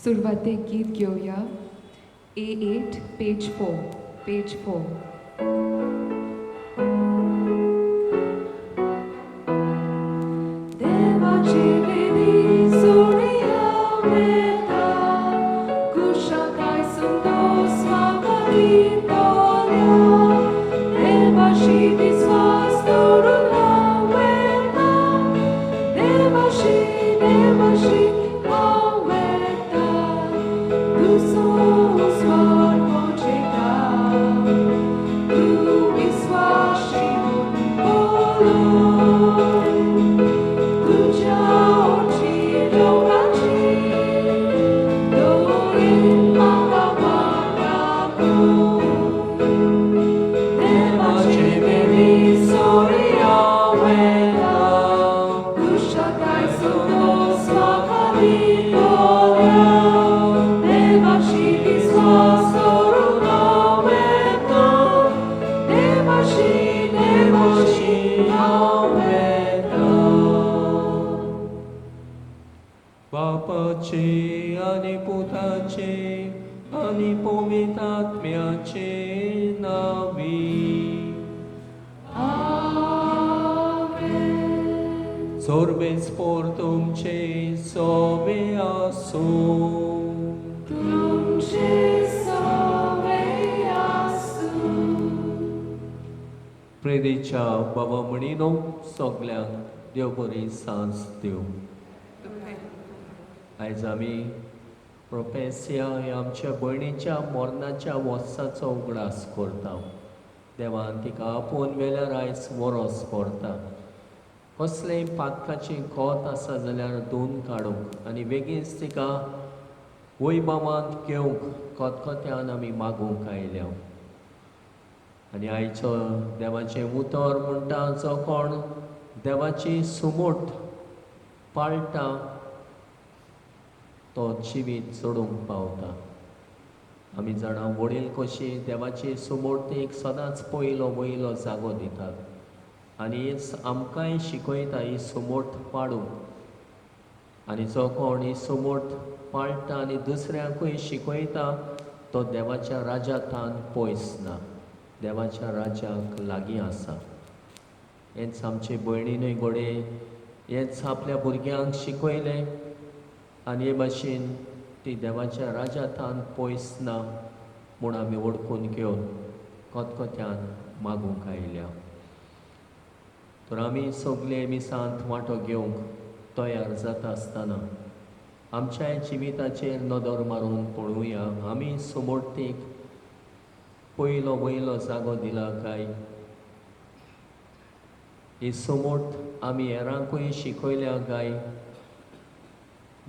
सुरवातेक गीत घेवया. A8, page 4, page 4. देवाचे वेदी सोडया वेता, कुशाकाय संतोष वागयतल्या. देवाशी विस्वास दवरून हांव वेता, देवाशी, देवाशी हांव वेता. तूं स्वर पोचयता, तूं विस्वाशी म्हूण पळय. तुज्या ओची लोकांची दोळे म्हाका वाट दाखय. देवाचे वेदी सोडया वेता, कुशाकाय संतोष वागयतल्या. देवाशी विस्वास दवरून हांव वेता, देवाशी, देवाशी हांव वेता. बापाचे आनी पुताचे आनी पवित्र आत्म्याचे नावी. आमेन. सर्वेस्पोर तुमचे सोबे आसूं. तुमचे सोबे आसूं. प्रेरीच्या बाबा म्हणिनो, सगल्यांक देव बरी सांज दिवं. आयज आमी प्रोपेसिया ह्या आमच्या भयणीच्या मरणाच्या वर्साचो उगडास करता. देवान तिका आपोवन वेल्यार आयज वरोस करता. कसलेंय पातकाची कोत आसा जाल्यार धुवन काडूंक आनी बेगीनच तिका वैभवांत घेवंक खतखत्यान आमी मागूंक आयल्या. आनी आयचो देवाचें उतर म्हणटा, जो कोण देवाची सुमोट पाळटा तो जिवीत जोडूंक पावता. आमी जाणा, वडील कशी देवाची सुमोर्तीक सदांच पयलो वयलो जागो दितात आनी हीच आमकांय शिकयता ही सुमोट पाडूंक. आनी जो कोण ही सुमोट पाळटा आनी दुसऱ्यांकूय शिकयता तो देवाच्या राज्यातान पयस ना, देवाच्या राज्याक लागीं आसा. हेंच आमचे भयणीनूय घडये हेंच आपल्या भुरग्यांक शिकयलें आनी हे भाशेन ती देवाच्या राज्यातान पयस ना म्हूण आमी वळखून घेवन खतखत्यान मागूंक आयल्या. तर आमी सगळे मिसांत वांटो घेवंक तयार जाता आसतना आमच्याय जिविताचेर नदर मारून पळोवया, आमी सुमोर्तीक पयलो वयलो जागो दिला काय? ही सुमोट आमी हेरांकूय शिकयल्या काय?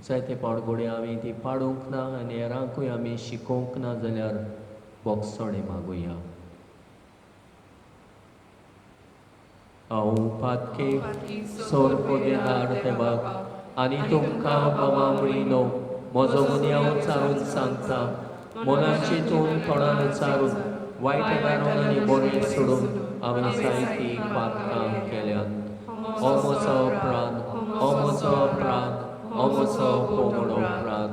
जायते फावट घडये आमी ती पाडूंक ना आनी हेरांकूय आमी शिकोवंक ना जाल्यार बोगसणें मागुया. हांव पातके सोर पदेदार देवाक आनी तुमकां बाबा म्हणिनो, म्हजो गुन्यांव चारून सांगता. मनान चिंतून, तोंडान उच्चारून, वायट दारून आनी बरें सोडून हांवें जायतीं पातकां केल्यांत. हो म्हजो अपराध, हो म्हजो अपराध, हो म्हजो पोमडो अपराध.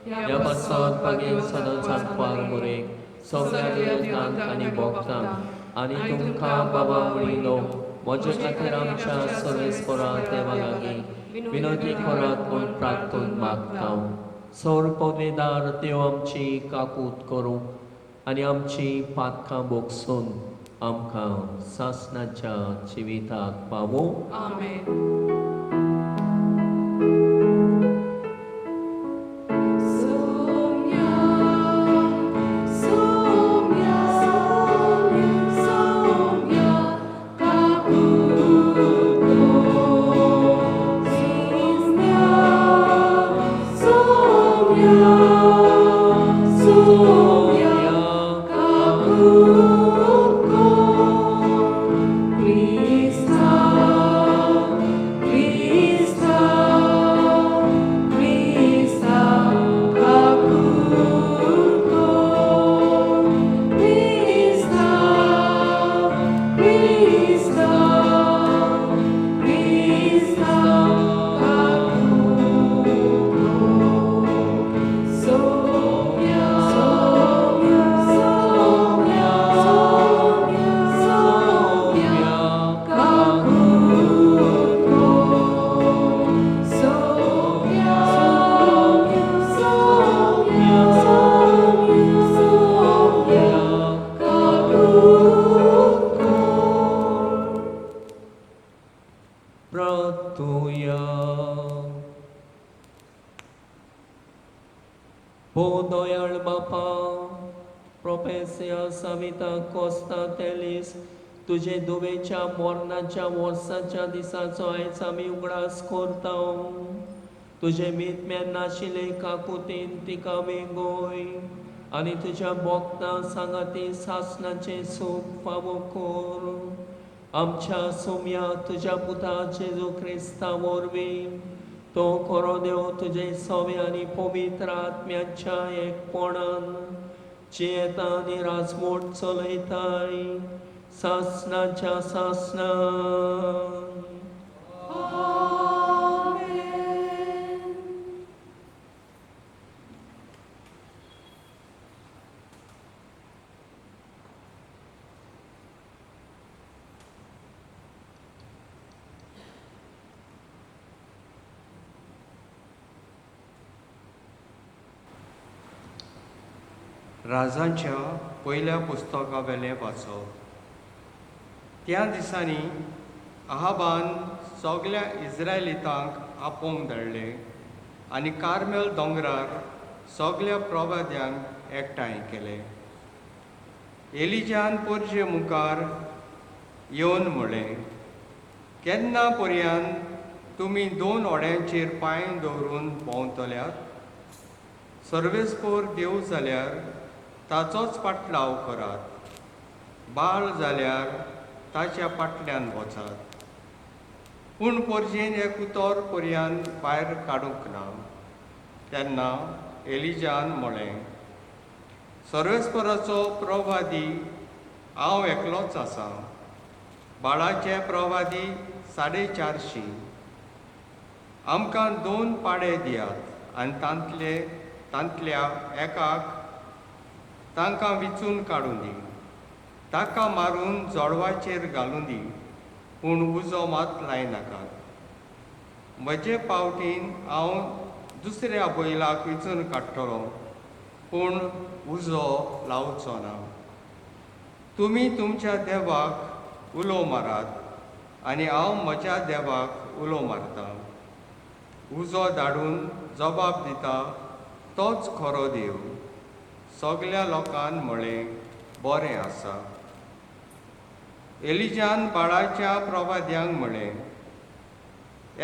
ह्या पासत मागीर सदांच आंकवार मुरेक, सगळ्या दुयेंतांक आनी भोगतांक आनी तुमकां बाबा म्हणिनो, म्हजे खातीर आमच्या सर्वेस्परा देवा लागीं विनंती करात म्हूण प्रार्थून मागता. सोर पदवेदार देव आमची काकूत करूं आनी आमची पातकां भोगसून आमकां सासणाच्या जिविताक पावूं. आमेन. सोम्या, सोम्या, सोम्या, काकुतो. सोम्या, सोम्या, सोम्या, काकुतो. क्रिस्ता मातुया. भोव दयाळ बापा, प्रोफेसिया सविता कोस्ता तेलीस तुजे दुवेच्या मोरणाच्या वर्साच्या दिसाचो आयज आमी उगडास करता. तुजे मीत नाशिल्ले काकुतीन तिका वेंगोय आनी तुज्या भोगता सांगाती सासणाचें सूख फावो कर. आमच्या सोम्या तुज्या पुता जेजू क्रिस्ता वरवीं, तो खरो देव तुजे सवे आनी पवित्र आत्म्याच्या एकपणान जियेता आनी राजमोट चलयताय सासणाच्या सासणान. आमेन. राजांच्या पयल्या पुस्तकावेलें वाचप. त्या दिसांनी आहाबान सगल्या इस्रायलितांक आपोवंक धाडले आनी कार्मेल दोंगरार सगल्या प्रवाद्यांक एकठांय केले. एलिजान परजे मुखार येवन म्हळें, केन्ना पर्यान तुमी दोन ओड्यांचेर पांय दवरून भोंवतल्यात? सर्वेस्पोर देव जाल्यार ताचोच पाटलाव करात, बाळ जाल्यार ताच्या फाटल्यान वचात. पूण परजेन एक उतर पर्यान भायर काडूंक ना. तेन्ना एलिजान म्हळें, सर्वेस्पराचो प्रवादी हांव एकलोच आसा, बाळाचे प्रवादी 450. आमकां 2 पाडे दियात आनी तांतल्या एकाक तांकां विचून काडूं दी, ताका मारून जोडवाचेर घालूं दी, पूण उजो मात लायनाकात. म्हजे पावटीन हांव दुसऱ्या बैलाक विचून काडटलो, पूण उजो लावचो ना. तुमी तुमच्या देवाक उलो मारात आनी हांव म्हज्या देवाक उलो मारता. उजो धाडून जबाब दिता तोच खरो देव. सगल्या लोकान म्हळें, बरें आसा. एलिजान बाळाच्या प्रवाद्यांक म्हळें,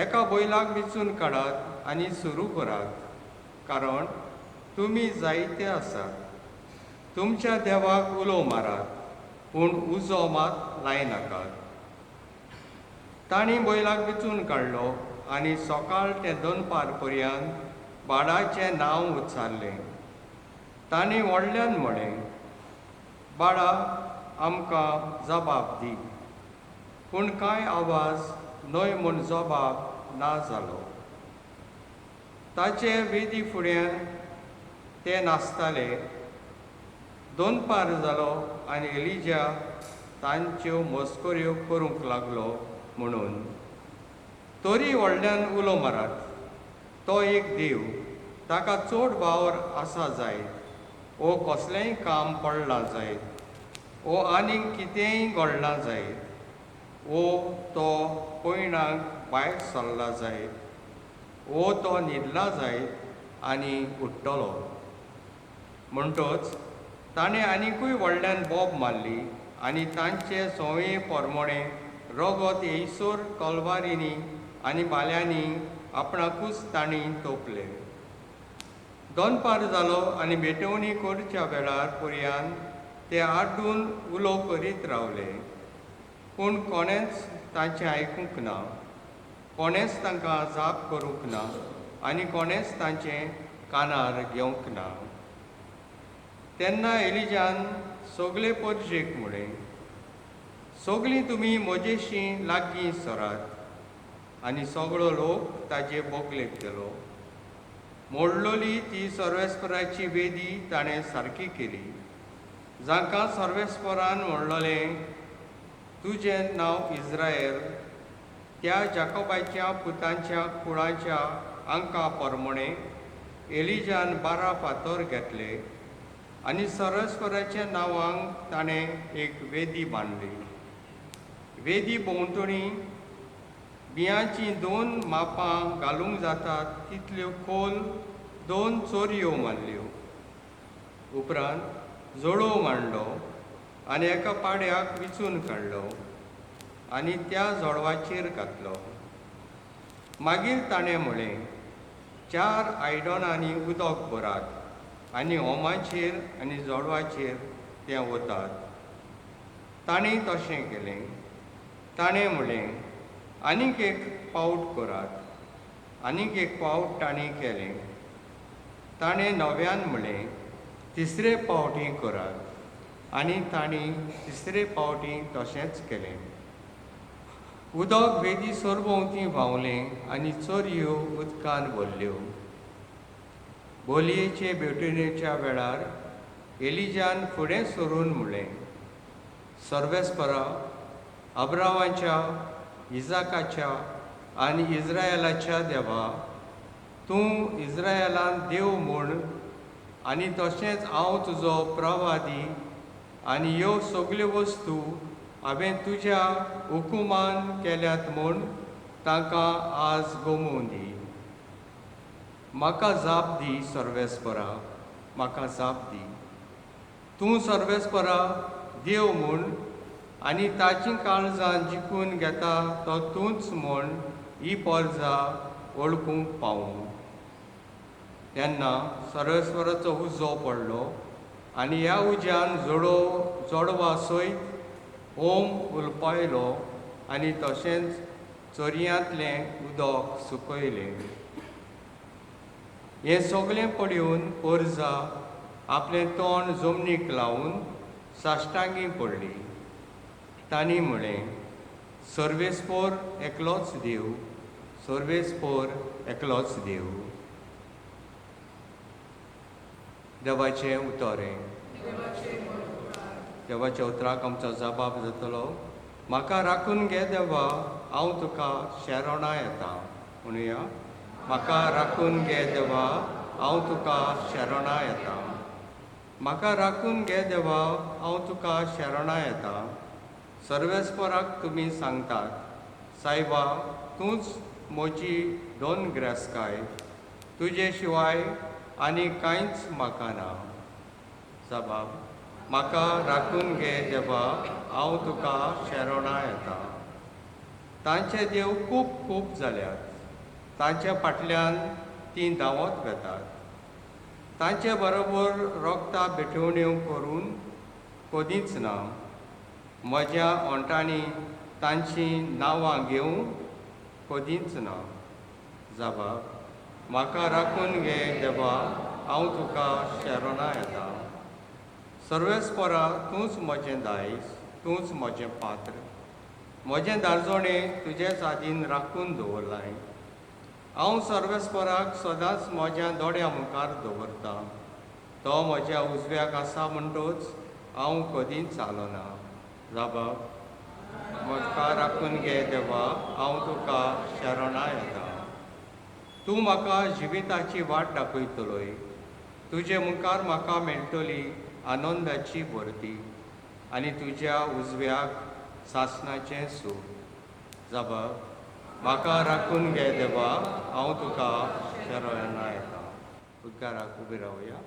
एका बैलाक विचून काडात आनी सुरू करात, कारण तुमी जायते आसात. तुमच्या देवाक उलो मारात, पूण उजो मात लायनाकात. तांणी बैलाक विचून काडलो आनी सकाळ ते दनपार पर्यंत बाळाचें नांव उच्चारलें. तांणी व्हडल्यान म्हळें, बाळा आमकां जबाब दी. पूण कांय आवाज न्हय म्हूण जबाब ना जालो. ताचे वेदी फुड्यान ते नाचताले. दनपार जालो आनी एलिजा तांच्यो मस्कऱ्यो करूंक लागलो म्हणून, तरी व्हडल्यान उलो मारात, तो एक देव, ताका चड वावर आसा जायत, ओ कसलेंय काम पडलां जायत, ओ आनीक कितेंय घडलां जायत, ओ तो पयणाक भायर सरला जायत, ओ तो न्हिदला जायत आनी उठ्ठलो. म्हणटच ताणें आनिकूय व्हडल्यान बोब मारली आनी तांचे संवये प्रमाणें रगत येयसर तलवारींनी आनी भाल्यांनी आपणाकूच तांणी तोपले. दनपार जालो आनी भेटवणी करच्या वेळार पर्यान ते आड्डून उलो करीत रावले, पूण कोणेंच तांचें आयकूंक ना, कोणेंच तांकां जाप करूंक ना आनी कोणेंच तांचें कानार घेवंक ना. तेन्ना एलिजान सगळे परजेक म्हळें, सगळीं तुमी म्हजेशी लागीं सरात. आनी सगळो लोक ताजे बोगलेक गेलो. मोडलोली ती सर्वेस्पराची वेदी ताणें सारकी केली, जांकां सर्वेस्परान म्हणलोलें, तुजें नांव इस्रायल, त्या जाकोबाच्या पुतांच्या कुळाच्या आंका प्रमाणें एलिजान 12 फातर घेतले आनी सर्वेस्पराच्या नांवांक ताणें एक वेदी बांदली. वेदी भोंवतणी बियांचीं 2 मापां घालूंक जातात तितल्यो खोल 2 चोरयो मारल्यो. उपरांत जोडो मांडलो आनी एका पाड्याक विचून काडलो आनी त्या जोडवाचेर घातलो. मागीर ताणें म्हळें, 4 आयदनांनी उदक भरात आनी होमाचेर आनी जोडवाचेर तें वतात. ताणें तशें केलें. ताणें म्हळें, आनीक एक पावट करात. आनीक एक पावट ताणें केलें. ताणें नव्यान म्हळें, तिसरे पावटी करात. आनी तांणी तिसरे पावटी तशेंच केलें. उदक वेदी सरभोंवती व्हांवलें आनी चरयो उदकान भरल्यो. बोलयेचे भेटवणेच्या वेळार एलिजान फुडें सरून म्हळें, सर्वेस्परा, अब्रावाच्या, इजाकाच्या आनी इस्रायलाच्या देवा, तूं इस्रायलान देव म्हूण आनी तशेंच हांव तुजो प्रवादी आनी ह्यो सगल्यो वस्तू हांवें तुज्या हुकुमान केल्यात म्हूण तांकां आज गमोवन दी. म्हाका जाप दी सर्वेस्परा, म्हाका जाप दी. तूं सर्वेस्परा देव म्हूण आनी ताचीं काळजां जिखून घेता तो तूंच म्हूण ही पोरजा वळखूंक पावूं. तेन्ना सर्वेस्पराचो उजो पडलो आनी ह्या उज्यान जोडवा सयत होम उलपायलो आनी तशेंच चोरयांतलें उदक सुकयलें. हें सगळें पळोवन पोरजा आपलें तोंड जमनीक लावन साश्टांगी पडली. तांणी म्हळें, सर्वेस्पोर एकलोच देव, सर्वेस्पोर एकलोच देव. देवाचें उतर हें. देवाच्या उतराक आमचो जबाब जातलो. म्हाका राखून घे देवा, हांव तुका शेरोणा येता. म्हणुया, म्हाका राखून घे देवा, हांव तुका शेरोणा येता. म्हाका राखून घे देवा, हांव तुका शेरोणा येता. सर्वेस्पराक तुमी सांगतात, सायबा, तूंच म्हजी दोन ग्रेसकाय, तुजे शिवाय आनी कांयच म्हाका ना. जबाब, म्हाका राखून घे देवा, हांव तुका शेरोणा येता. तांचे देव खूब खूब जाल्यात, तांच्या फाटल्यान तीं धांवत वेतात. तांचे बरोबर रोगता भेटवण्यो करून कदींच ना. म्हज्या ओंठांनी तांचीं नांवां घेवंक कदींच ना. जबाब, म्हाका राखून घे देवा, हांव तुका शेरोणा येता. सर्वेस्परा, तूंच म्हजें दायज, तूंच म्हजें पात्र. म्हजें दारजोणें तुजेच आदीन राखून दवरलां. हांव सर्वेस्पराक सदांच म्हज्या दोळ्या मुखार दवरतां. तो म्हज्या उजव्याक आसा म्हणटच हांव कदींच चालना. जबाब, म्हाका राखून घे देवा, हांव तुका शेरोणा येता. तूं म्हाका जिविताची वाट दाखयतलोय. तुजे मुखार म्हाका मेळटली आनंदाची भरती आनी तुज्या उजव्याक सासणाचें सूख. जबाब, म्हाका राखून घे देवा, हांव तुका शेरोणा येता. उद्गाराक उबी रावया.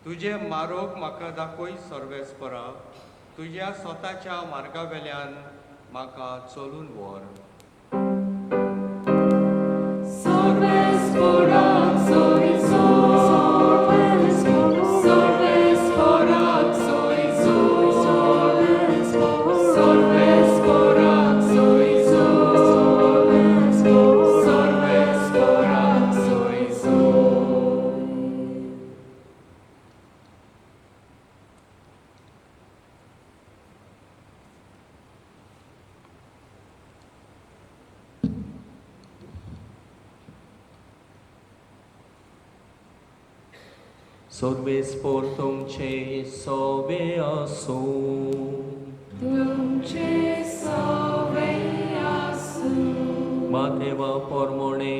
तुजें मारोग म्हाका दाखय सर्वेस्परा, तुज्या स्वताच्या मार्गावेल्यान म्हाका चलून व्हर. सर्वेस्पोर तुमचे सोवे आसूं. तुमचे सवे आसूं. मातेवा पोरमोणे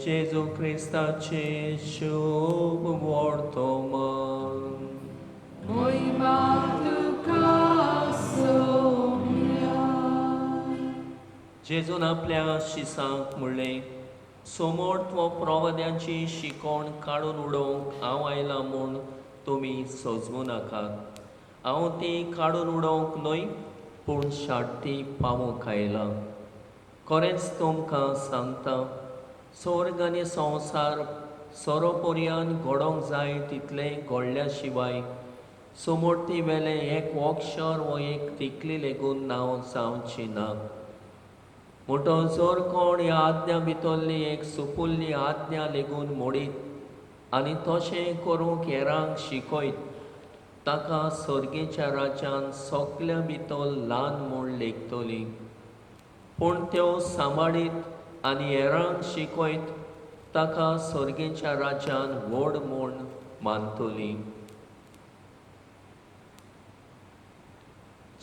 जेजू क्रिस्ताचे शुभ वर्तमान. मोहिमा तुका सोम्या. जेजून आपल्या शिसांक म्हणलें, सोमोर्थ व प्रवाद्यांची शिकवण काडून उडोवंक हांव आयलां म्हूण तुमी सजमू नाकात. हांव ती काडून उडोवंक न्हय, पूण शाटी पावोवंक आयलां. खरेंच तुमकां सांगता, स्वर्ग आनी संवसार सोरोपोरयान घडोवंक जाय तितलें घडल्या शिवाय सोमोर्ती वेलें एक अक्षर वो एक तिकली लेगून नांव जावची ना. म्हणटो जर कोण ह्या आज्ञा भितरली एक सुपुल्ली आज्ञा लेगून मोडीत आनी तशें करूंक हेरांक शिकयत, ताका सर्गेच्या राज्यान सगल्या भितर ल्हान म्हूण लेखतली. पूण त्यो सांबाळीत आनी हेरांक शिकयत ताका सर्गेच्या राज्यान व्हड म्हूण मानतली.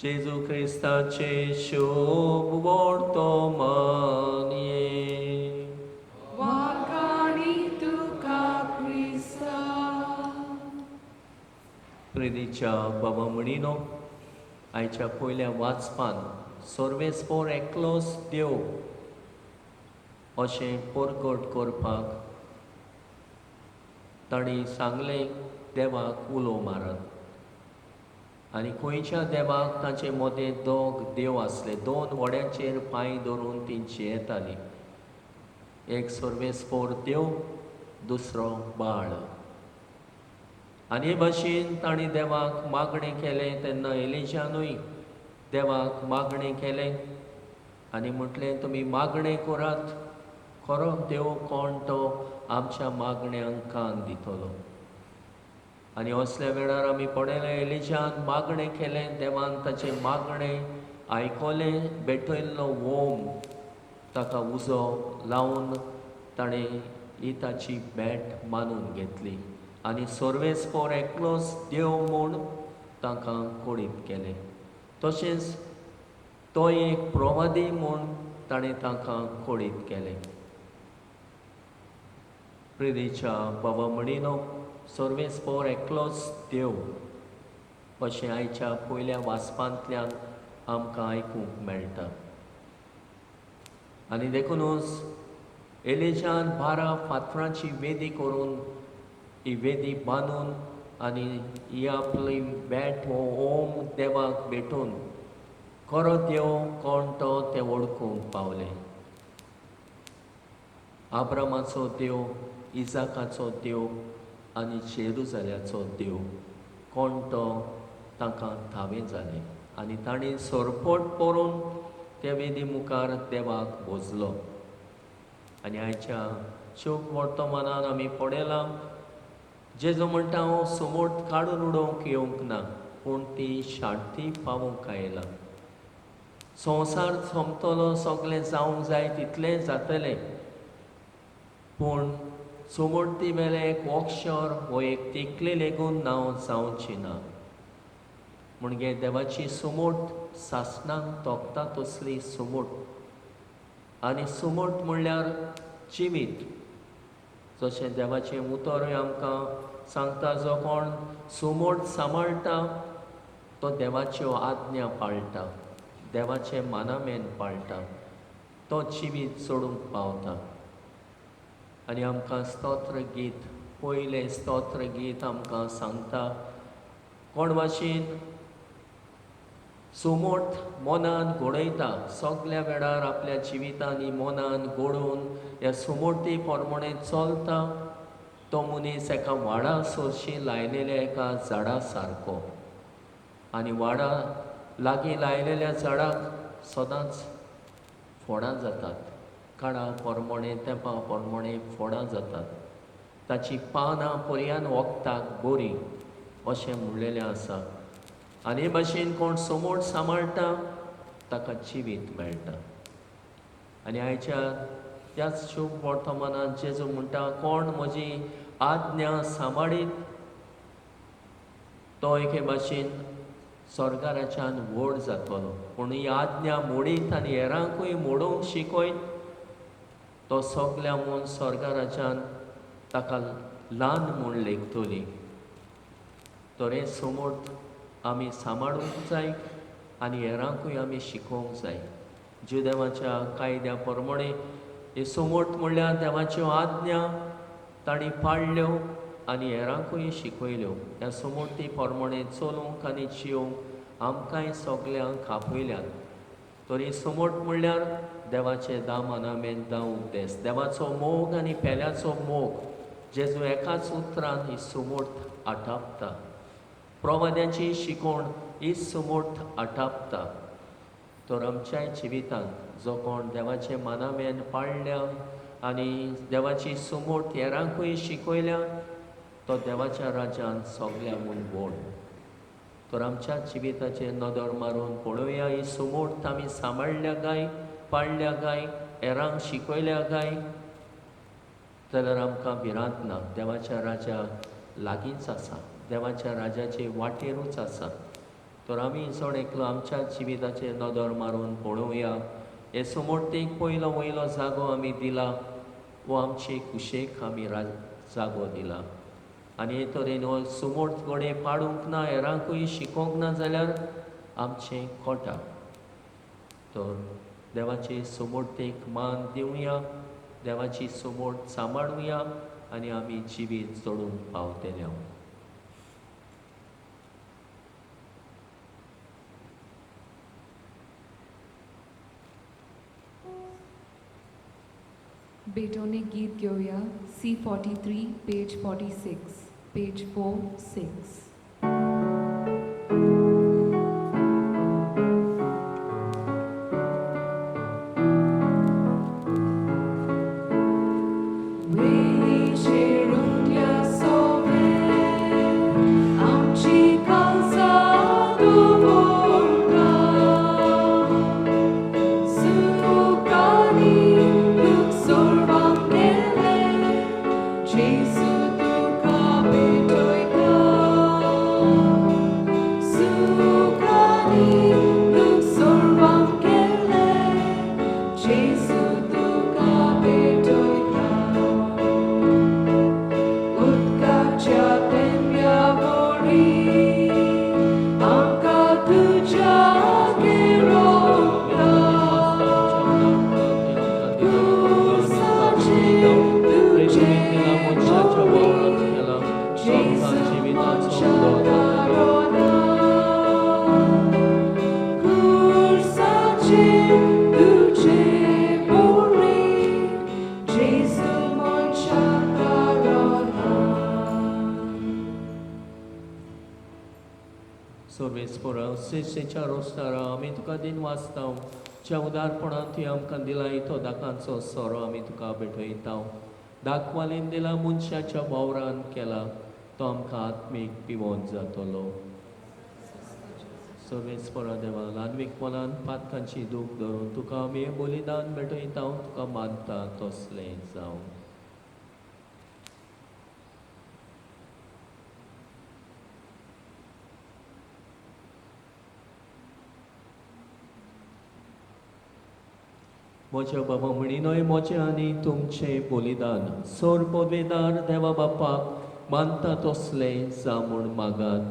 जेजू क्रिस्ताचे शुभ वर्तमान. वाखाणी तुका क्रिस्ता. प्रितीच्या बाबा म्हणिनो, आयच्या पयल्या वाचपान सर्वेस्पोर एकलोच देव अशें परगट करपाक तांणी सांगलें, देवाक उलो मारात. आनी खंयच्या देवाक ताचे मदें दोग देव आसले, दोन व्हड्यांचेर पांय धरून ती जियेताली, एक सर्वेस्पोर देव, दुसरो बाळ. आनी हे भाशेन तांणी देवाक मागणें केलें. तेन्ना एलिजानूय देवाक मागणें केलें आनी म्हटलें, तुमी मागणें करात, खरो देव कोण तो आमच्या मागण्यांक कान दितलो. आनी असल्या वेळार आमी पळयलें, एलिजान मागणें केलें, देवान ताचें मागणें आयकलें, भेटयल्लो ओम ताका उजो लावन ताणें ही ताची भेट मानून घेतली आनी सर्वेस्पोर एकलोच देव म्हूण तांकां कळीत केलें. तशेंच तो एक प्रवादी म्हूण ताणें तांकां कळीत केलें. प्रितीच्या बाबा म्हणिनो, सर्वेस्पोर एकलोच देव अशें आयच्या पयल्या वाचपांतल्यान आमकां आयकूंक मेळटा. आनी देखुनूच एलिजान 12 फातरांची वेदी करून ही वेदी बांदून आनी ही आपली भेट हो ओम देवाक भेटून खरो देव कोण तो ते वळखूंक पावले. आब्रामाचो देव, इजाकाचो देव आनी जेरुजाल्याचो देव कोण तो तांकां थावें जालें आनी तांणी सरपट परोवन त्या वेदी मुखार देवाक भोजलो. आनी आयच्या शोक वर्तमानान आमी पळयलां, जेजू म्हणटा, हांव सोमोट काडून उडोवंक येवंक ना, पूण ती शांती पावोवंक आयला. संवसार सोंपतलो, सगळें जावंक जाय तितलें जातलें, पूण सोमोर्ती वेलें एक अक्षर वो एक तिकली लेगून नांव जावची ना. म्हणजे देवाची सुमोट सासणाक तोखता तसली सुमोट. आनी सुमोट म्हणल्यार जिवीत. जशें देवाचें उतरूय आमकां सांगता, जो कोण सुमोट सांबाळटा तो देवाच्यो आज्ञा पाळटा, देवाचें मानामेन पाळटा, तो जिवीत सोडूंक पावता. आनी आमकां स्तोत्र गीत, पयलें स्तोत्र गीत आमकां सांगता, कोण भाशेन सुमोट मनान घडयता, सगल्या वेळार आपल्या जिवितांनी मनान घडोवन ह्या सुमोटी प्रमाणे चलता, तो मनीस एका वाडा सोरशी लायलेल्या एका झाडा सारको. आनी वाडा लागीं लायलेल्या झाडाक सदांच फोडां जातात, काळा प्रमाणे तेंपा प्रमाणे फोडां जातात, ताची पानां पर्यान वखदाक बरीं अशें म्हणलेलें आसा. आनी हे भाशेन कोण सोमोट सांबाळटा ताका जिवीत मेळटा. आनी आयच्या त्याच शुभ वर्तमानान जेजू म्हणटा, कोण म्हजी आज्ञा सांबाळीत तो एके भाशेन स्वर्गाराच्यान व्हड जातलो. पूण ही आज्ञा मोडीत आनी हेरांकूय मोडूंक शिकयत तो सगल्या म्हूण स्वर्गाराच्यान ताका ल्हान म्हूण लेखतली. तर हें समर्थ आमी सांबाळूंक जाय आनी हेरांकूय आमी शिकोवंक जाय. जुदेवाच्या कायद्या प्रमाणे हे समर्थ म्हणल्यार देवाच्यो आज्ञा तांणी पाळ्ळ्यो आनी हेरांकूय शिकयल्यो. ह्या समर्थी प्रमाणे चलूंक आनी जियोवंक आमकांय सगल्यांक आपयल्यात. तर ही समर्थ म्हणल्यार देवाचे दामानामेन दा उपदेश, देवाचो मोग आनी पेल्याचो मोग. जेजू एकाच उतरान ही समर्थ आटापता. प्रवाद्यांची शिकोवण ही समर्थ आटापता. तर आमच्याय जिवितांत जो कोण देवाचे मानामेन पाळ्ळ्या आनी देवाची समर्थ हेरांकूय शिकयल्या तो देवाच्या राज्यान सगल्या म्हूण व्हड. तर आमच्या जिविताचेर नदर मारून पळोवया ही समर्थ आमी सांबाळ्ळ्या काय, पाळ्ळ्या काय, हेरांक शिकयल्या काय, जाल्यार आमकां भिरांत ना. देवाच्या राजा लागींच आसा, देवाच्या राजाचे वाटेरूच आसा. तर आमी जण एकलो आमच्या जिविताचेर नदर मारून पळोवया. हे समर्थीक पयलो वयलो जागो आमी दिला वो आमचे कुशेक आमी जागो दिला. आनी हे तरेन हो समर्थ घडये पाडूंक ना, हेरांकूय शिकोवंक ना जाल्यार आमचें कोटा. तर देवाचे समर्थेक मान दिवया, देवाची समर्थ सांबाळुया आनी आमी जिवीत जोडूंक पावतले. बेटोने गीत घेवया C43 page 46, page 46. सर्वेस्परा रोस्तारा आमी तुका दिन वाचता ज्या उदारपणान तुवें आमकां दिला तो दाकांचो सोरो आमी तुका भेटयता. दाखवालीन दिला मनशाच्या वावरान केला तो आमकां आत्मीक पिवोन जातलो. सर्वेस्परा देवा, ल्हानवीकपणान पातकांची दूख धरून तुका आमी बलिदान भेटयता, तुका मानता तसलें जावं. म्हज्या बाबा म्हणिनय म्हजें आनी तुमचें बलिदान सोर पदवेदार देवा बापाक मानता तसलें जावं म्हूण मागात.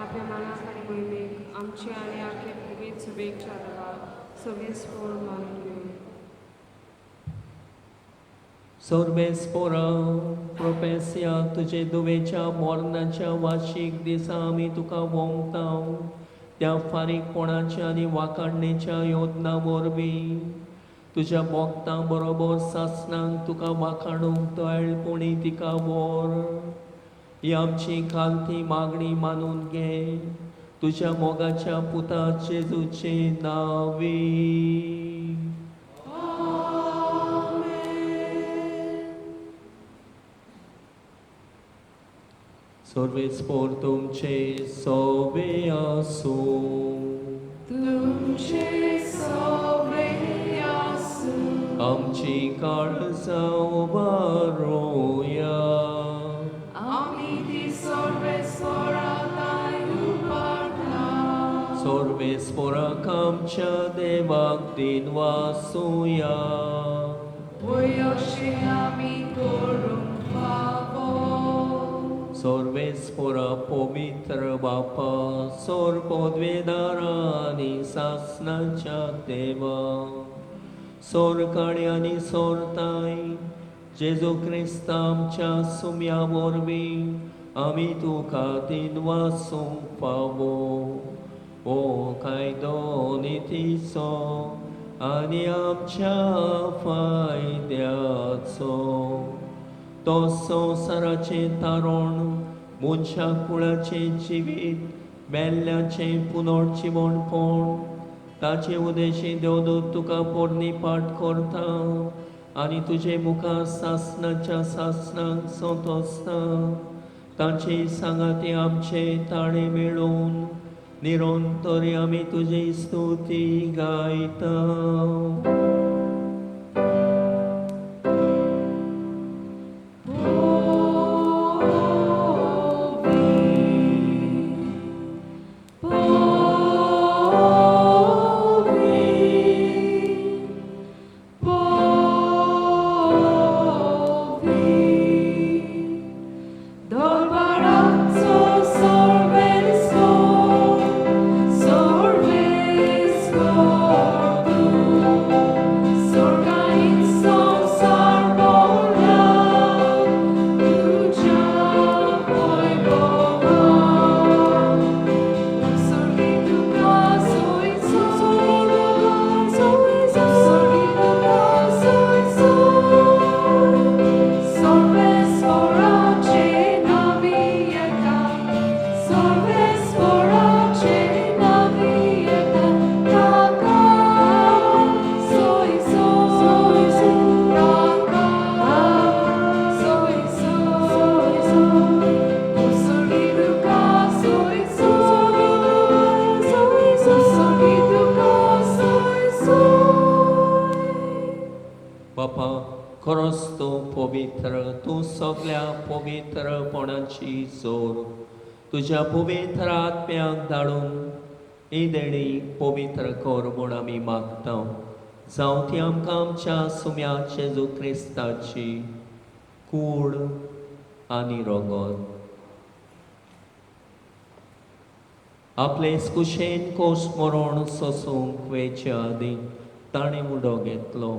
आपल्या मनाक आनी मोहिमेक आमचे आनी आपले पुगेत शुभेच्छा देवा सर्वेस्पोर मानून घेवन. सर्वेस्पोरा प्रोपेसिया तुजे दुवेच्या मरणाच्या वार्शीक दिसा आमी तुका वोंगता. त्या फारीकपणाच्या आनी वाखाणणेच्या योजना वरवीं तुज्या भोक्तां बरोबर सासणांक तुका वाखाणूंक तळपणी तिका व्हर. ही आमची खालती मागणी मानून घे तुज्या मोगाच्या पुता जेजूचे नांवी. सर्वेस्पोर तुमचे सोबे आसूं. तुमचे सोबे आसूं. आमची काळजां उबारोया. आमी ती सोड सोर्वेस्पोराक आमच्या देवाक दिनवासुया. वयशे आमी करूंक फावो. सोर्वेस्पोरा पवित्र बापा, सोर पदवेदारा आनी सासणाच्या देवा, सोरकाणी आनी सोरताय जेजू क्रिस्त आमच्या सुम्या वरवीं आमी तुका दिनवासूंक फावो. ओ कायदो नितीचो आनी आमच्या फायद्याचो, तो संवसाराचें तारण, मनशा कुळाचें जिवीत, मेल्ल्याचें पुनर्जिवणपण, ताचे उदेशी देवदूत तुका पोरणी पाठ करता आनी तुजे मुखार सासणाच्या सासणाक संतोसता. ताचे सांगाती आमचे ताळे मेळून निरंतर आमी तुजी स्तुती गायता. बापा, खरोच तूं पवित्र, तूं सगल्या पवित्रपणाची जोर. तुज्या पवित्र आत्म्याक धाडून ही देणी पवित्र कर म्हूण आमी मागता, जावं ती आमकां आमच्या सुम्या जेजू क्रिस्ताची कूड आनी रगत. आपले कुशेन कोश मरण सोसूंक वेचे आदीं ताणें उडो घेतलो,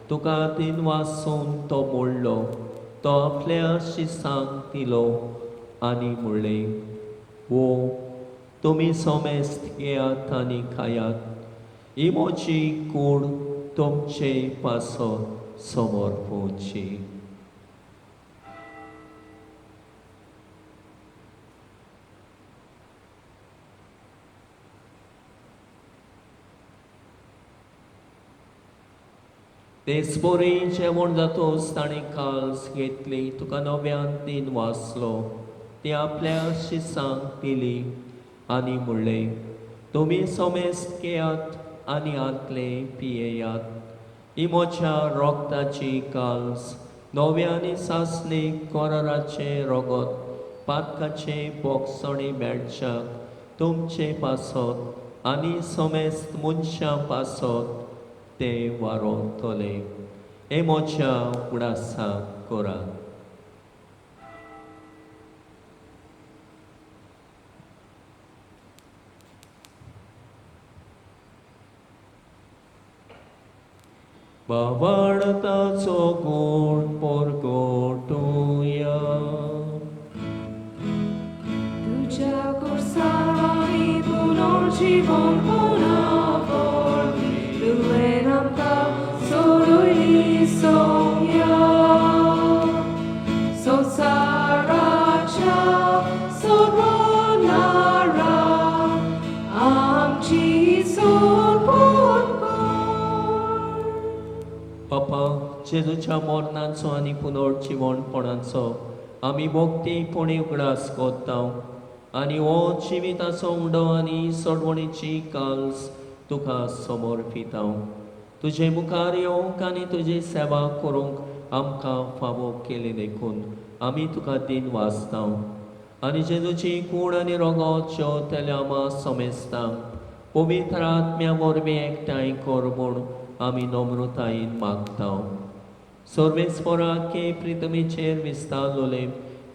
तुका दिनवासून तो मोडलो, तो आपल्या शिसांक दिलो आनी म्हणलें, वो तुमी सोमेस्त घेयात आनी खायात, ही म्हजी कूड तुमचे पासत समर्पूची. तेच बरी जेवण जातोच ताणें काल्स घेतली, तुका नव्यान दिन वाचलो, ती आपल्या शिसांक दिली आनी म्हणलें, तुमी सोमेस्त घेयात आनी आतले पियेयात, ही म्हज्या रोगताची काल्स, नव्या आनी सासणीक कराराचें रगत, पातकाचें बोगसणी मेळच्याक तुमचे पासत आनी सोमेस्त मनशां पासत ते वारोतले. हे म्हज्या उडासाक करात. बाबाडताचो गूण परगटुया. तुझ्या कुर्सांनी पुनर्जीवन पुनर्वरवीं तुवें आमकां सोडयली सोम्या. संवसाराच्या सोडवणारा आमची सोडवण कर. बापा, जेजूच्या मरणाचो आनी पुनर्जिवणपणाचो आमी भक्तीपणी उगडास करता आनी हो जिविताचो उंडो आनी सोडवणीची काल्स तुका समर्पिता. तुजे मुखार येवंक आनी तुजी सेवा करूंक आमकां फावो केली देखून आमी तुका दिन वाचता आनी जेजूची कूड आनी रगत ज्यो तेल्या आमा समेस्तांक पवित्र आत्म्या वरवीं एकठांय कर म्हूण आमी नम्रतायेन मागता. सर्वेस्पराके प्रितमीचेर विस्तारलोले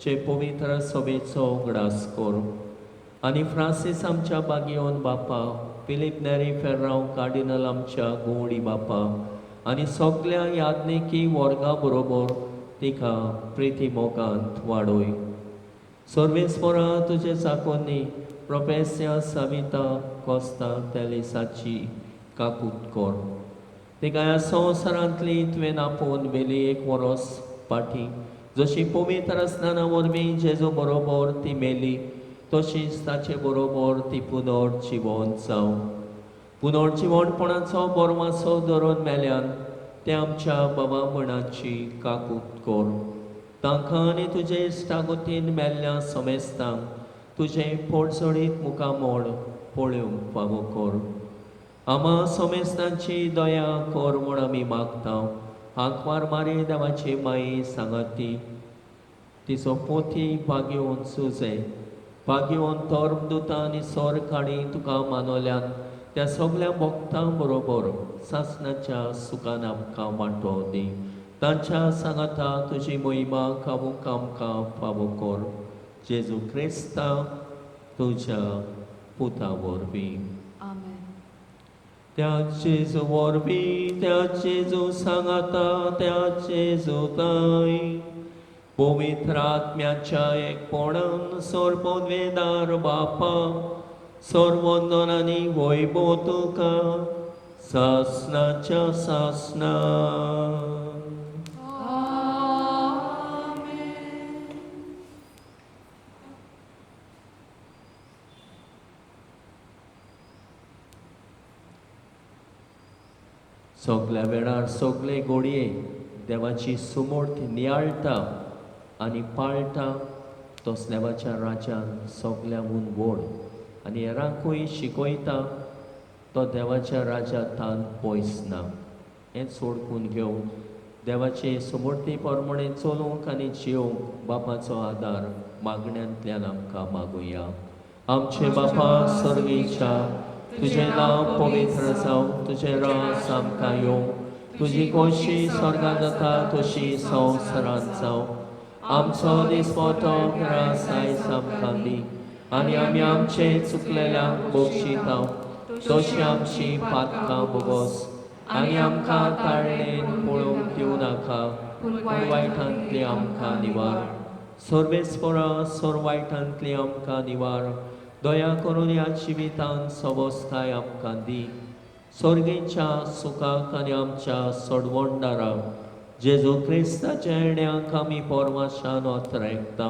चे पवित्र सभेचो उगडास कर आनी फ्रांसीस आमच्या बागियोन बापा, फिलीप नेरी फेर्रांव कार्डिनल आमच्या गोवडी बापा आनी सगल्या याज्ञिकी वर्गा बरोबर तिका प्रिती मोगांत वाडोय. सर्वेस्परा तुजे चाकोनी प्रोफेसिया सविता कोस्ता तेलिसाची काकूत कर. तिका ह्या संवसारांतली तुवें आपोवन व्हेली एक वरोस फाटीं जशी पवित्र स्नाना वरवीं जेजू बरोबर ती मेली तशीच ताचे बरोबर ती पुनर्जिवन जावं. पुनर्जिवणपणाचो बरवासो धरून मेल्यान ते आमच्या बाबा मणाची काकूत कर. तांकां आनी तुजे इश्टागतीन मेल्ल्या समेस्तांक तुजें पोटसोडीत मुखामोड पळोवंक फावो कर. आमा समेस्तांची दया कर म्हूण आमी मागता. आंकवार मारी देवाची माई सांगाती तिचो पोथी भागेवन सुजे भागेवन धर्मदुतां आनी सोर काडी तुका मानवल्यान त्या सगल्या भक्तां बरोबर सासणाच्या सुखान आमकां वांटो दी. तांच्या सांगाता तुजी महिमा खावूंक आमकां फावो कर. जेजू क्रिस्ता तुज्या पुता वरवीं. आमेन. त्या जेजू वरवीं, त्या जेजू सांगाता, त्या जेजू ताय पवित्र आत्म्याच्या एकपणान सर्ववेदार बापा सर्वंदन आनी वैभव तुका सासणाच्या सासणा. सगल्या वेळार सगळे घोडये देवाची सुमूर्त नियाळटा आनी पाळटा तोच देवाच्या राज्यान सगल्याहून व्हड आनी हेरांकूय शिकयता तो देवाच्या राज्यांत पयस ना. हें सोडकून घेवन देवाचे सुमूर्ती प्रमाणे चलूंक आनी जिवंक बापाचो आदार मागण्यांतल्यान आमकां मागुया. आमचे बापा सर्गीच्या, तुजें नांव पवित्र जावं, तुजें राज आमकां येवं, तुजी खोशी स्वर्गांत जाता तशी संवसारांत जावं. आमचो दिसपटो ग्रास आयज आमकां दी आनी आमी आमचे चुकलेल्यांक बक्षिता तशी आमची पातकां बोगोस आनी आमकां ताळणेन पळोवंक दिवं नाका, पूण वायटांतली आमकां निवार. सर्वेस्परा सोर वायटांतली आमकां निवार. दया करून ह्या जिवितान सबस्काय आमकां दी. सर्गेच्या सुखाक आनी आमच्या सोडवणदाराक जेजू क्रिस्ताच्या येण्याक आमी परमाशान ओतरायता.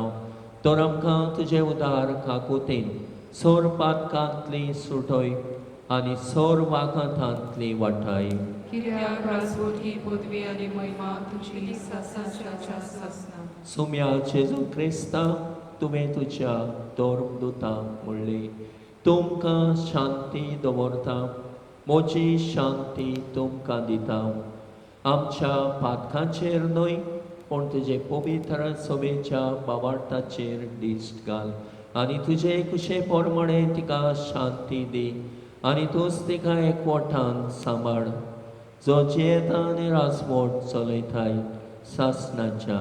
तर आमकां तुजें उदार काकुतीन सोर पातकांतली सुटय आनी सोर वाकांतांतली वाटाय. कित्याक राजवटी पदवी आनी महिमा तुजी सासणाच्या सासणा. सुम्या जेजू क्रिस्ता, तुवें तुज्या धर्मदुतांक म्हणली, तुमकां शांती दवरता, म्हजी शांती तुमकां दिता. आमच्या पातकांचेर न्हय पूण तुजे पवित्र सभेच्या बावार्थाचेर दिश्ट घाल आनी तुजे कुशे प्रमाणे तिका शांती दी आनी तूंच तिका एकवटान सांबाळ, जो जियेता आनी राजमोट चलयताय सासणाच्या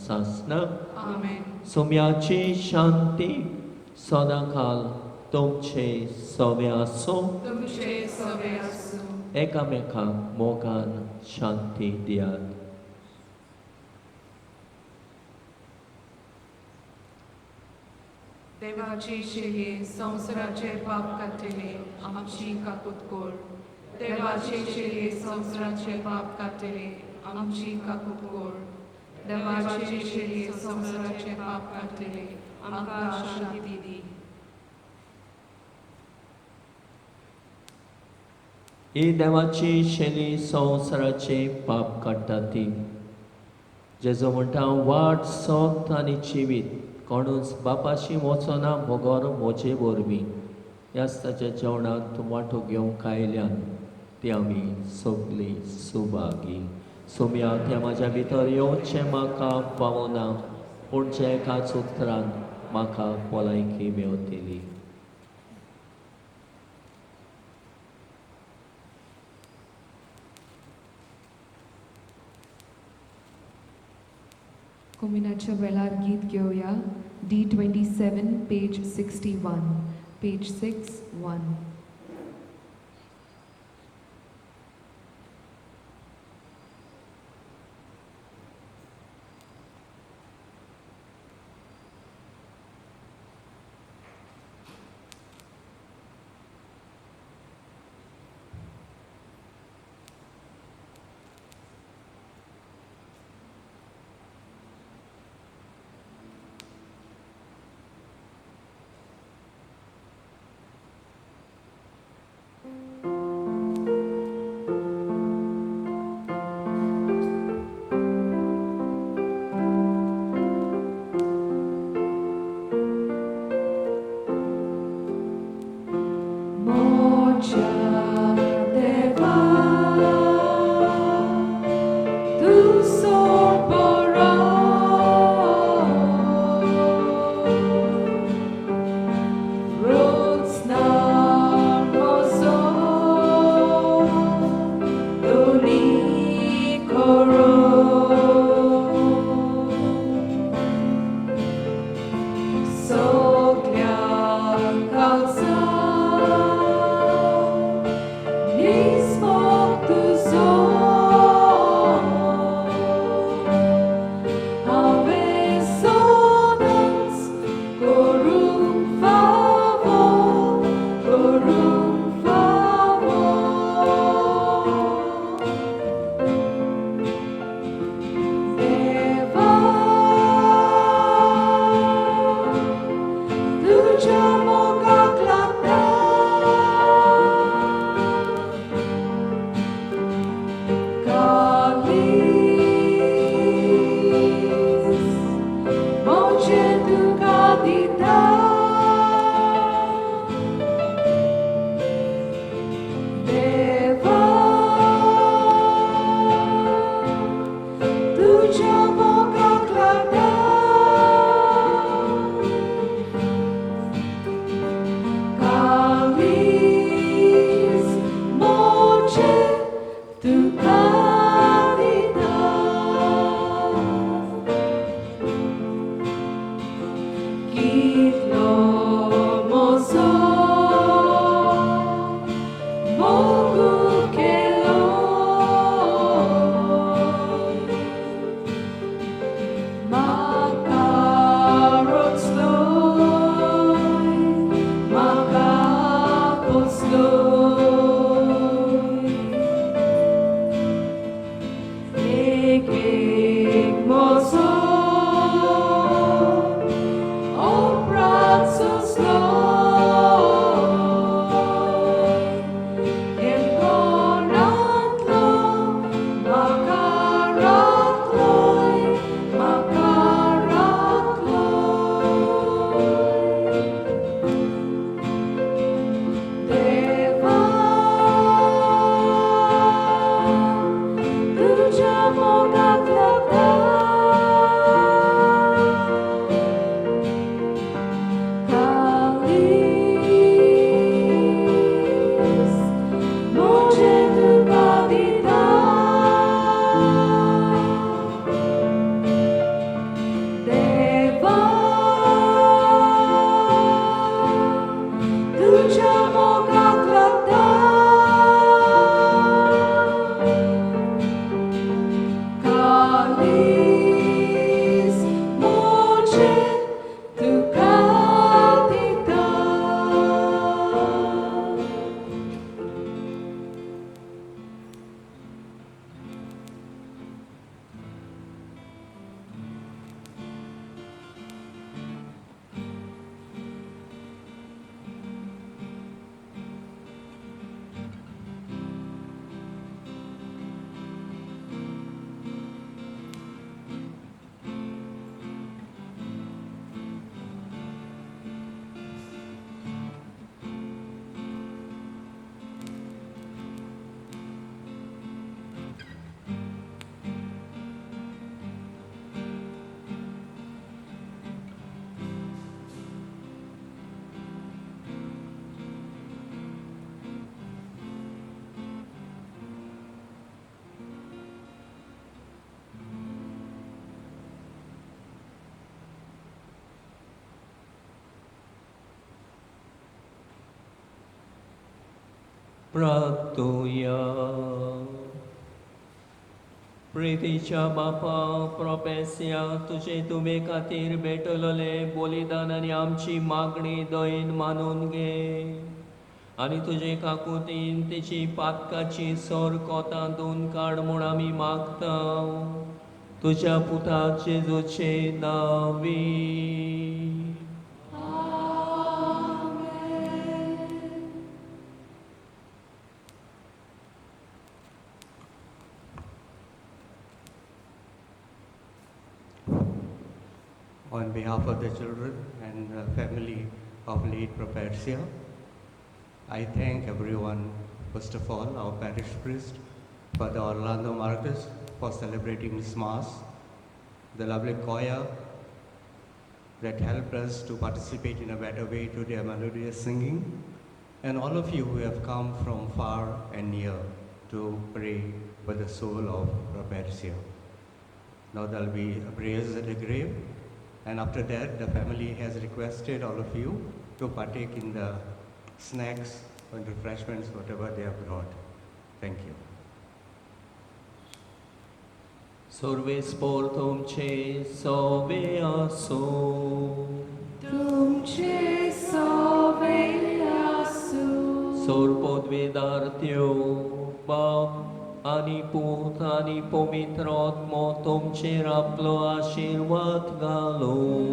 सासणा. आमेन. सुम्याची शांती सदांकाल तुमचे सवे आसूं. तुमचे सवे आसूं. एकामेकांक मोगान शांती दियात. देवाची शेली संवसाराचे पाप काडटली आमची काकूत कर. देवाची शेली संवसाराचे पाप काडटली आमची काकूत कर. देवाची शेली संवसाराचे पाप काडटली आमकां शांती दी. ही देवाची शेली संवसाराचे पाप काडटा ती. जेजो म्हणटा, वाट सत आनी जिवीत, कोणूच बापाशी वचना बगर म्हजे वरवीं. ह्याच ताच्या जेवणांत वांटो घेवंक आयल्यान ती आमी सगळीं सुभागी. सोम्या त्या म्हाज्या भितर येवचें म्हाका पावना, पूण जे एकाच उतरान म्हाका भलायकी मेवतली. कोमिनाच्या वेळार गीत घेवया. D 27, page 61, page 61. मोच्या देवा तूं सोड बरो रोज म्हजो दोनी करो सगळ्या काळजान. प्रार्थुया. प्रितीच्या बापा प्रोपेसिया तुजे तुमे खातीर भेटलोले बलिदान आनी आमची मागणी दयेन मानून घे आनी तुजे काकुतीन तेची पातकाची सोर कोतां धुवन काड म्हूण आमी मागता तुज्या पुता जेजूचे नांवी. On behalf of the children and the family of late Propertia, I thank everyone, first of all, our parish priest, Father Orlando Marcus, for celebrating this Mass, the lovely choir that helped us to participate in a better way to their melodious singing, and all of you who have come from far and near to pray for the soul of Propertia. Now there will be prayers at the grave, and after that, the family has requested all of you to partake in the snacks and refreshments, whatever they have brought. Thank you. सर्वेस्पोर तुमचे सोबे आसूं. तुमचे सोबे आसूं. सोर पदवेदार बाप आनी पूत आनी पवित्र आत्मो तुमचेर आपलो आशिर्वाद घालूं.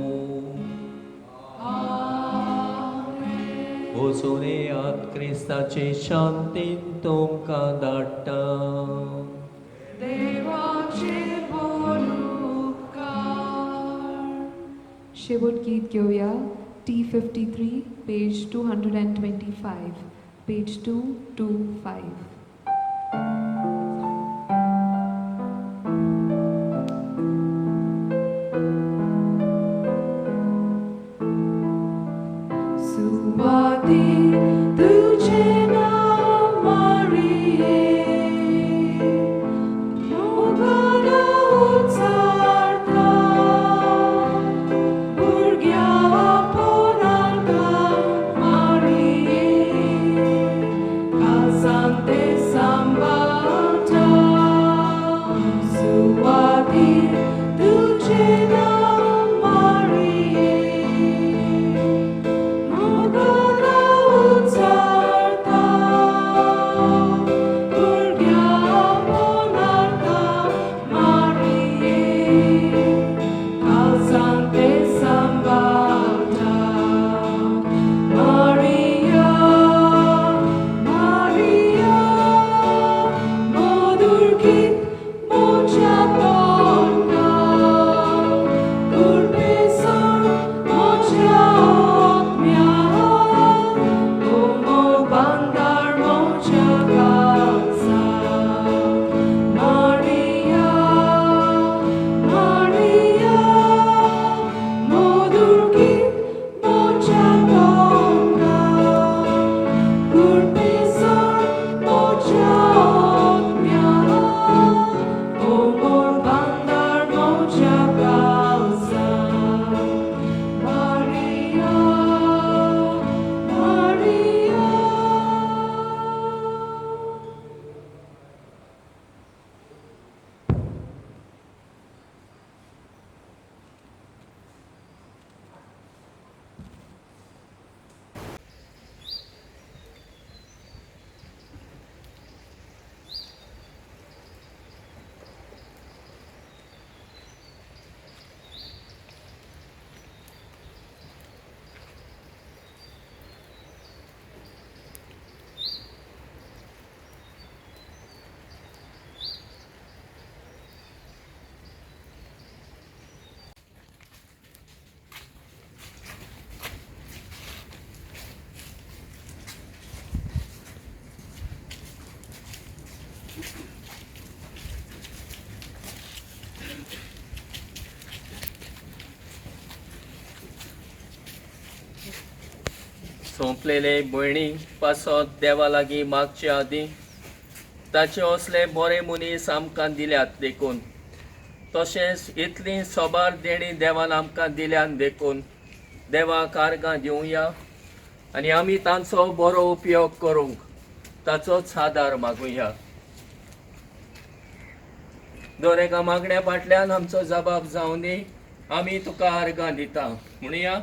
वचून येयात. क्रिस्ताचे शांतीन तुमकां धाडटा. देवाचे बरो उपकार. शेवट गीत घेवया T53, page 225, page 225. सुवाती तुझे नाव मारिये मुखार उचारता भुरग्या पोरांका मारिये काळजांत सांबाळटा. सुवाती तुझे नाव मारिये मुखार उचारता भुरग्या पोरांका मारिये काळजांत सांबाळटा. मारिया मारिया मधुर गीत म्हज्या तोंडार कुर्बेसर म्हज्या आत्म्यार ओ मोर बांदार म्हज्या काळजार. मारिया मारिया मधुर गीत म्हज्या तोंडार कुर्बेसर म्हज्या आत्म्यार ओ मोर बांदार म्हज्या काळजार. Maria Maria. सोंपलेले भयणी पासत देवा लागीं मागचे आदीं ताचे असले बरे मनीस आमकां दिल्यात देखून, तशेंच इतलीं सोबार देणीं देवान आमकां दिल्यात देखून देवाक आर्गां दिवया आनी आमी तांचो बरो उपयोग करूंक ताचोच आदार मागुया. दर एका मागण्या फाटल्यान आमचो जबाब जावं दी. आमी तुका आर्गां दिता म्हणया.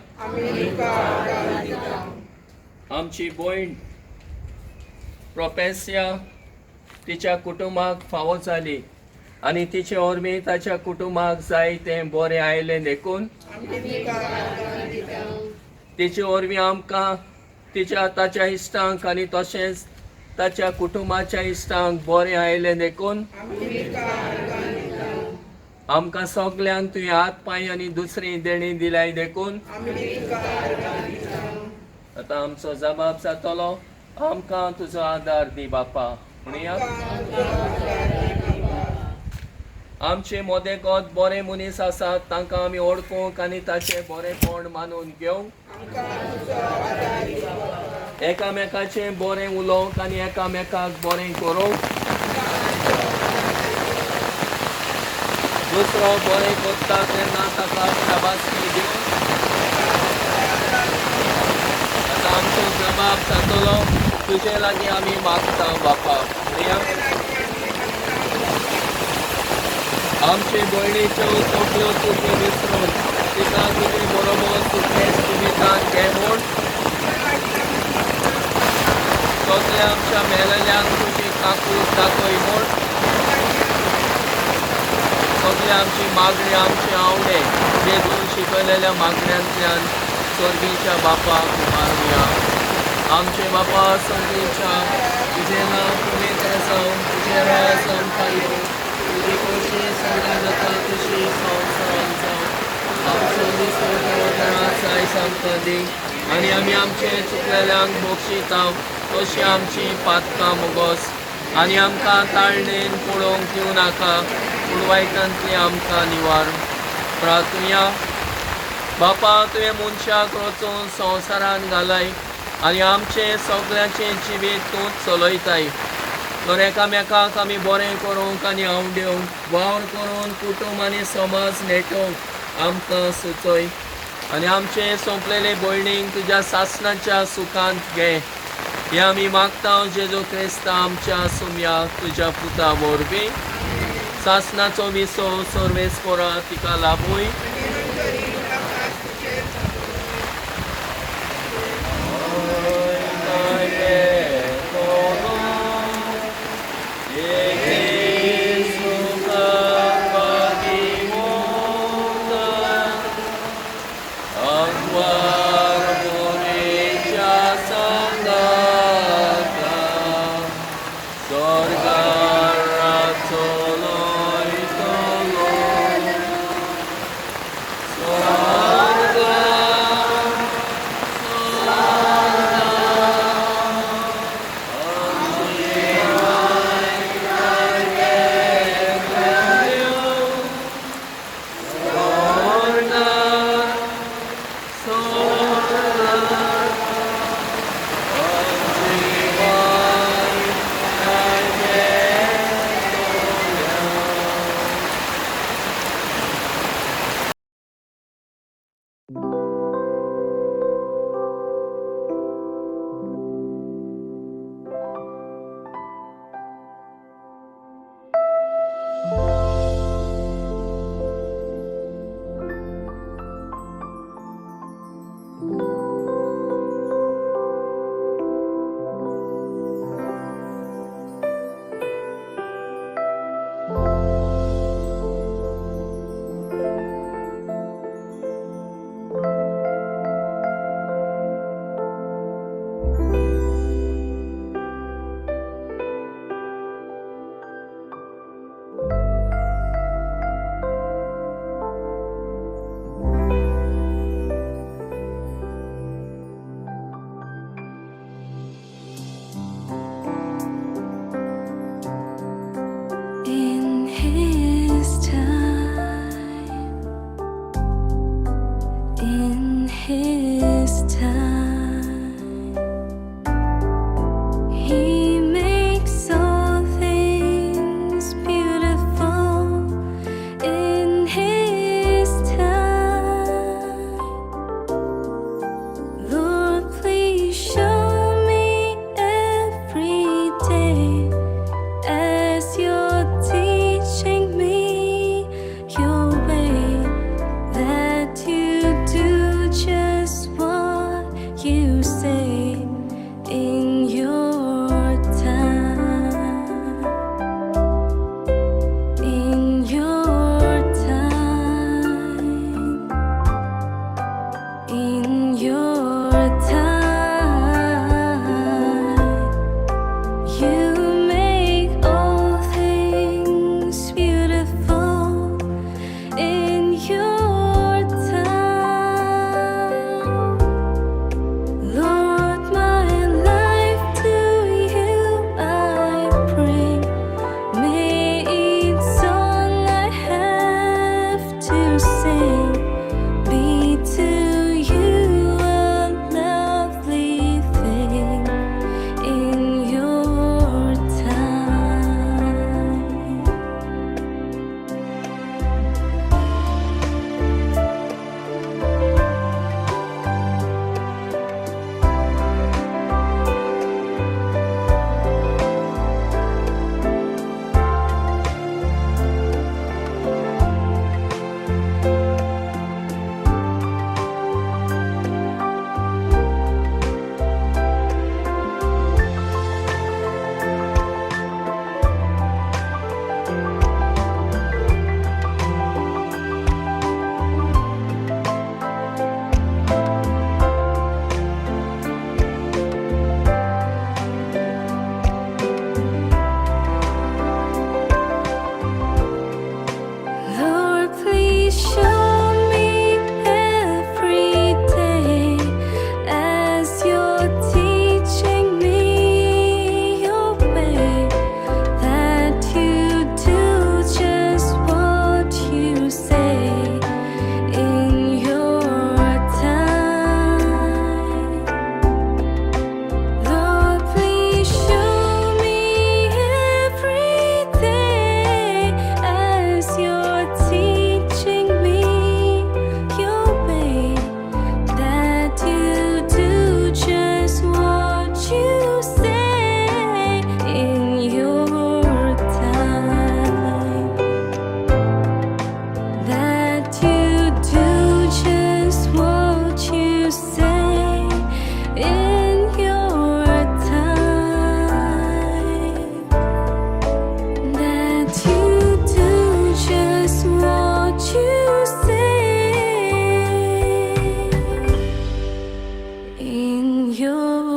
आमची भयण प्रोपेसिया तिच्या कुटुंबाक फावो जाली आनी तिचे वरवीं ताच्या कुटुंबाक जाय तें बरें आयलें देखून तिचे वरवीं आमकां तिच्या ताच्या इश्टांक आनी तशेंच ताच्या कुटुंबाच्या इश्टांक बरें आयलें देखून आमकां सगल्यांक तुवें हात पांय आनी दुसरी देणी दिल्याय देखून आतां आमचो जबाब जातलो. आमकां तुजो आदार दी बापा म्हणया. आमचे मदेगत बरे मनीस आसात तांकां आमी ओळखूंक आनी ताचें बरेपण मानून घेवंक, एकामेकाचें बरें उलोवंक आनी एकामेकाक बरें करूंक, दुसरो बरें करता तेन्ना ताका शाबासकी दिवन आतां आमचो जबाब जातलो. तुजे लागीं आमी मागता बापा म्हणया. आमचे भयणीच्यो सगळ्यो चुकी विसरून तिका तुजे बरोबर सुखेस जिवितांत घे म्हूण सगल्या आमच्या मेलेल्यांक तुजी काकूट दाखय म्हूण सगळे आमची मागणी आमचे आवडे जेजून शिकयलेल्या मागण्यांतल्यान सर्गीच्या बापाक मारुया. आमचे बापा सर्गीच्या, तुजें नांव पवित्र जावं, तुजें राज आमकां येवं, तुजी खोशी सर्गां जाता तशी संवसारांत जावं. आमचो दिसपट्टो राज आयज आमकां दी आनी आमी आमचे चुकलेल्यांक बक्षिता तशी आमची पातकां मुगोस आनी आमकां ताळणेन पळोवंक दिवं नाका पूण वायटांतली आमकां निवार. प्रार्थुया. बापा, तुवें मनशाक रचून संवसारांत घालाय आनी आमचें सगळ्यांचें जिवीत तूं चलयताय. तर एकामेकाक आमी बरें करूंक आनी आवडेवंक, वावर करून कुटूंब आनी समाज नेटोवंक आमकां सुचय आनी आमचे सोंपलेले भयणींक तुज्या सासणाच्या सुखांत घे. हें आमी मागता जेजू क्रिस्ता आमच्या सुम्या तुज्या पुता वरवीं. सासणाचो विसो सर्वेस्पोरा तिका लाभूय. In His time, in His time, He makes all things beautiful in His time. Lord, please show me every In your